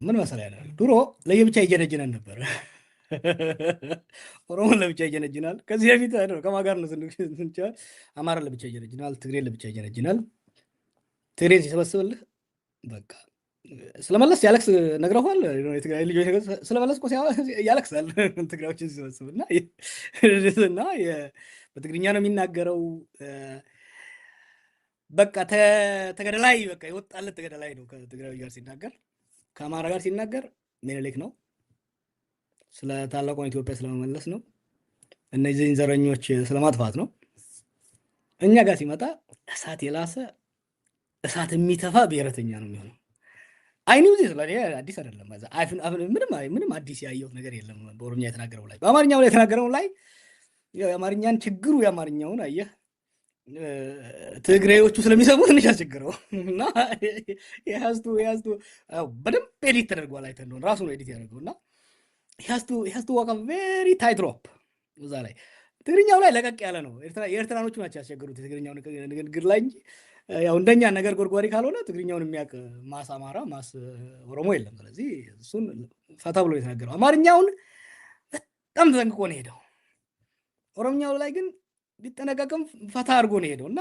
ምን መሰለህ ያለ፣ ድሮ ለየብቻ ይጀነጅነን ነበር። ኦሮሞን ለብቻ ይጀነጅናል። ከዚህ በፊት ከማን ጋር ነው ስንጫወት፣ አማራን ለብቻ ይጀነጅናል፣ ትግሬን ለብቻ ይጀነጅናል። ትግሬን ሲሰበስብልህ በቃ ስለመለስ ያለቅስ ነግረዋል። የትግራይ ልጆች ስለመለስ እኮ ያለቅሳል ትግራዮችን ሲሰበስብ። እና በትግርኛ ነው የሚናገረው። በቃ ተገደላይ፣ በቃ የወጣለት ተገደላይ ነው ከትግራዊ ጋር ሲናገር። ከአማራ ጋር ሲናገር ምኒልክ ነው። ስለ ታላቋን ኢትዮጵያ ስለመመለስ ነው። እነዚህን ዘረኞች ስለማጥፋት ነው። እኛ ጋር ሲመጣ እሳት የላሰ እሳት የሚተፋ ብሔረተኛ ነው የሚሆነው። I knew this፣ ለእኔ አዲስ አይደለም። ምንም ምንም አዲስ ያየሁት ነገር የለም። በኦሮምኛ የተናገረው ላይ፣ በአማርኛው ላይ የተናገረው ላይ፣ የአማርኛን ችግሩ የአማርኛውን አየህ፣ ትግሬዎቹ ስለሚሰሙ ትንሽ አስቸግረው እና he has to በደንብ edit ተደርጓል። አይተህ እንደሆነ ራሱ ነው edit ያደርገው። እና he has to walk very tight rope እዛ ላይ። ትግርኛው ላይ ለቀቅ ያለ ነው። የኤርትራኖቹ ናቸው ያስቸገሩት የትግርኛው ንግግር ላይ እንጂ ያው እንደኛ ነገር ጎርጓሪ ካልሆነ ትግርኛውን የሚያውቅ mass አማራ፣ mass ኦሮሞ የለም። ስለዚህ እሱን ፈታ ብሎ የተናገረው። አማርኛውን በጣም ተጠንቅቆ ነው የሄደው። ኦሮምኛው ላይ ግን ቢጠነቀቅም ፈታ አድርጎ ነው የሄደው። እና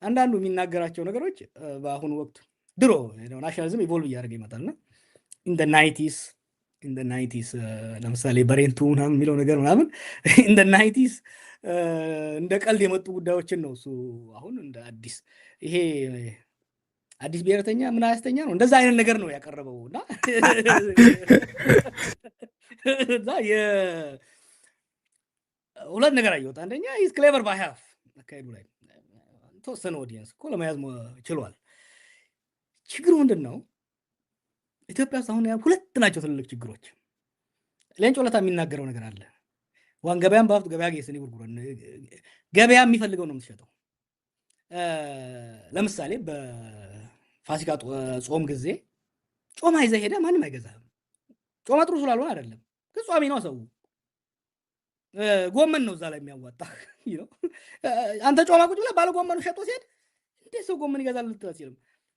አንዳንዱ የሚናገራቸው ነገሮች በአሁኑ ወቅት፣ ድሮ nationalism evolve እያደረገ ይመጣል። እና in the 90s ለምሳሌ በሬንቱ ምናምን የሚለው ነገር ምናምን in the 90s እንደ ቀልድ የመጡ ጉዳዮችን ነው እሱ አሁን እንደ አዲስ፣ ይሄ አዲስ ብሔረተኛ ምን አያስተኛ ነው፣ እንደዛ አይነት ነገር ነው ያቀረበው። እና ሁለት ነገር አየሁት። አንደኛ he's clever by half፣ አካሄዱ ላይ ተወሰነ audience እኮ ለመያዝ ችሏል። ችግሩ ምንድን ነው? ኢትዮጵያ ውስጥ አሁን ሁለት ናቸው ትልልቅ ችግሮች። ሌንጮ ለታ የሚናገረው ነገር አለ። Waan gabaan barbaadu gabaa geessanii gurguran፣ ገበያ የሚፈልገው ነው የምትሸጠው። ለምሳሌ በፋሲካ ጾም ጊዜ ጮማ ይዘህ ሄደህ ማንም አይገዛህም። ጮማ ጥሩ ስላልሆነ አይደለም፣ ግን ጿሚ ነው ሰው። ጎመን ነው እዛ ላይ የሚያዋጣ። አንተ ጮማ ቁጭ ብለህ ባለ ጎመኑ ሸጦ ሲሄድ እንዴት ሰው ጎመን ይገዛል ልትል አትችልም።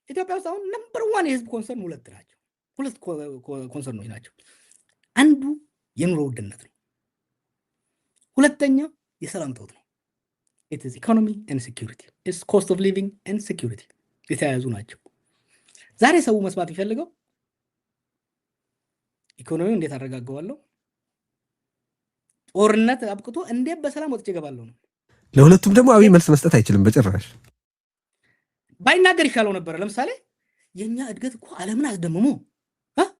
ኢትዮጵያ ውስጥ አሁን number one የህዝብ concern ሁለት ናቸው። ሁለት concern ኦች ናቸው። አንዱ የኑሮ ውድነት ነው። ሁለተኛው የሰላም እጦት ነው። It's economy and security፣ it's cost of living and security፣ የተያያዙ ናቸው። ዛሬ ሰው መስማት የሚፈልገው ኢኮኖሚው እንዴት አረጋገዋለሁ፣ ጦርነት አብቅቶ እንዴት በሰላም ወጥቼ እገባለሁ ነው። ለሁለቱም ደግሞ አብይ መልስ መስጠት አይችልም በጭራሽ። ባይናገር ይሻለው ነበረ። ለምሳሌ የእኛ እድገት እኮ ዓለምን አስደምሞ